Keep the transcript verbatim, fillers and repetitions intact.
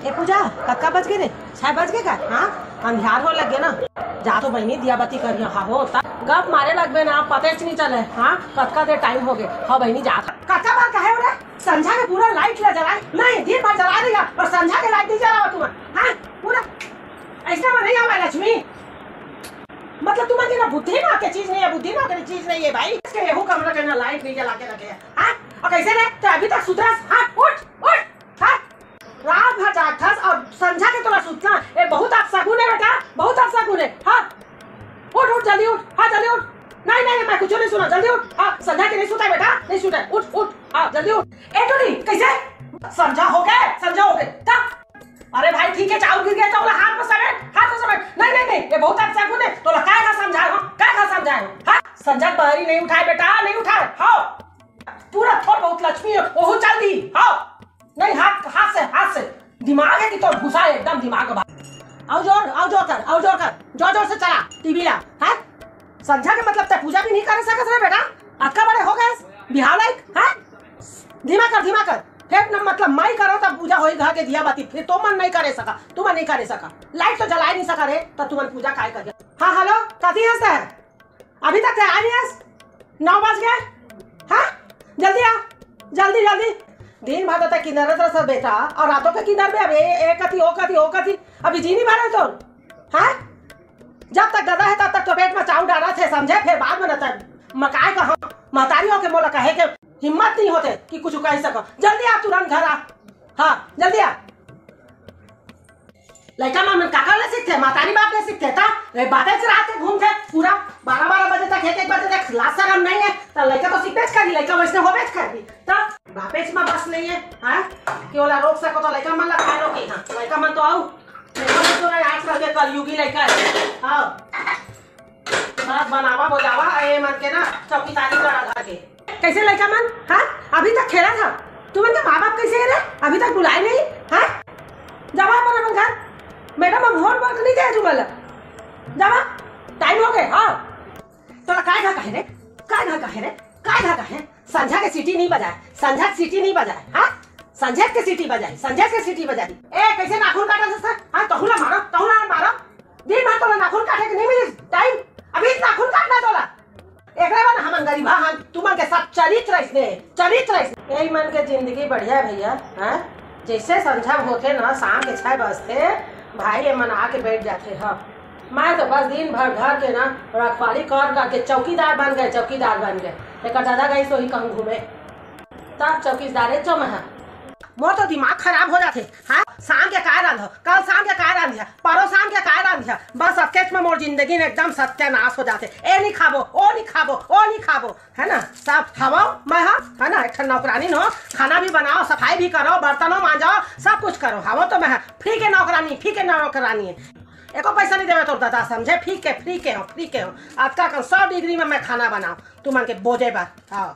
ए पूजा, कतका बज गे रे? छह बज गे का? हाँ, अंधियार हो लग गे ना। जा तो बहिनी, दिया बत्ती करिया। हाँ हो, त गप मारे लगबे ना, पतेच नहीं चले। हाँ, कतका देर टाइम हो गे। हाँ बहिनी, जा। कतका बार कहे हो रे, संझा के पूरा लाइट ला जलाए? नहीं, दिन भर जला देगा और संझा के लाइट नहीं जलावा तुमन। हाँ, पूरा ऐसा में नहीं आवे लक्ष्मी। मतलब तुमन के ना बुद्धि ना के चीज नहीं है, बुद्धि ना के चीज नहीं है भाई। इसके एहू कमरा के ना लाइट नहीं जला के रखे है। हाँ, और कैसे रे? तो अभी तक सुतरस। हाँ, उठ, उठ। हाँ, रात भर जागथस और संझा के तोला सुतना, ए बहुत अपशगुन है बेटा, बहुत अपशगुन है। हाँ, उठ, उठ, जल्दी उठ। हाँ, जल्दी उठ। नहीं, नहीं, मैं कुछ नहीं सुना, जल्दी उठ। हाँ, संझा के नहीं सुता है बेटा, नहीं सुता है। उठ, उठ। हाँ, जल्दी उठ। ए टूरी, कैसे? संझा हो गए, संझा हो गए। तब? अरे भाई, ठीक है, चाउर गिर गया, चाउर हाथ में समेट, हाथ में समेट। नहीं, नहीं, नहीं, ये बहुत अपशगुन है। तोला काय का समझाए हो? काय का समझाए हो? हाँ, संझा बहरी नहीं उठाए बेटा, नहीं उठाए। हाँ, पूरा थोड़ बहुत लक्ष्मी है, ओहू चल दी। हाँ, नहीं, हाथ, हाथ से, हाथ से। दिमाग है कि तोर घुसा है एकदम दिमाग बाहर। आओ जोर, आओ जोर कर, आओ जोर कर, जोर जोर से चला टीवी ला। हैं? संझा के मतलब ते पूजा भी नहीं करे सकत रे बेटा, अतका बड़े हो गए, बिहाव लायक। हैं? धीमा कर, धीमा कर। फिर न, मतलब मैं करो तब पूजा होई घर के दिया बाती, फिर तो मन नहीं करे सका, तुमन नहीं करे सका, लाइट तो जलाए नहीं सका रे, तब तुमन पूजा काय कर? हाँ, हेलो, कथी हंसता है? अभी तक तैयार नहीं है, नौ बज गए। हाँ, जल्दी आ, जल्दी, जल्दी। दिन भर तो तक किनारे तरह सब बैठा और रातों के किनारे में अबे ए कथी, ओ कथी, ओ कथी, अभी जी नहीं भरे तो। हाँ, जब तक गदा है तब तक तो पेट में चाउर डाला थे, समझे? फिर बाद में न तक मकाए का हम महतारी हो के मोला कहे के हिम्मत नहीं होते कि कुछ कह सको। जल्दी आ, तुरंत घर आ। हाँ, जल्दी आ। लइका मन, मन काकर ले सीखथे? महतारी बाप ले सीखथे। त रे बातेच रात के घूमथे पूरा बारह बारह बजे तक, एक एक बजे तक। लाज शरम नहीं है? त लइका तो सीखबेच करही, लइका वैसने होबेच करही। त बापेच में बस नहीं है, हाँ? कि ओला रोक सको त लइका मन ला काय रोकी? हाँ, लइका मन तो आऊ, लइका मन तो नहीं, आजकल के कलयुगी लइका है। हाँ, सब बनावा बोजावा, ए मन के ना चौकीदारी करा घर के। कैसे लइका मन? हाँ, अभी तक खेला था। तुमन के माँ बाप कैसे है रे? अभी तक बुलाए नहीं। हाँ, जावा अपन अपन घर। मैडम, हम होमवर्क नहीं दे तुमन ला। जावा, टाइम हो गए। हाँ, तोला काय घर का है रे? काय घर का है रे? काय घर का है? संझा के सीटी नहीं बजाए, संझा के सीटी नहीं बजाए। हाँ, संझा के सीटी बजाए, संझा के सीटी बजाए। ए, कैसे नाखून काटा था? हाँ, तहू ला मारो, तहू ला मारो। दिन भर तोला नाखून काटे के नहीं मिली टाइम, अभी नाखून काटना तोला। एकरे बर हमन गरीबा हन, तुमन के सब चरित्र इसने, चरित्र इसने। यही मन के जिंदगी बढ़िया है भैया, हैं? जैसे संझा होथे ना, शाम के छह बजथे, भाई ये मन आके बैठ जाथे। हाँ, मैं तो बस दिन भर घर के ना रखवाली कर करके चौकीदार बन गए, चौकीदार बन गए। एक दादा गई सोही कहूँ घूमे, तब चौकीदारे चो मैं। मोर तो दिमाग खराब हो जाथे। हाँ, शाम के काय रांधो, कल शाम के काय रांधिया, परो शाम के काय रांधिया, बस अतकेच में मोर जिंदगी में एकदम सत्यानाश हो जाथे। ए नहीं खाबो, ओ नहीं खाबो, ओ नहीं खाबो, है ना? सब हवो मैं, हाँ, है ना? एक ठन नौकरानी हो, खाना भी बनाओ, सफाई भी करो, बर्तनों मांजो, सब कुछ करो। हवो तो मैं, हाँ, फ्री के नौकरानी, फ्री के नौकरानी है। एको पैसा नहीं देवे तोर दादा, समझे? फ्री के, फ्री के हो, फ्री के हो। आज का कल सौ डिग्री में मैं खाना बनाओ, तुमन के बोझे बर। हाँ।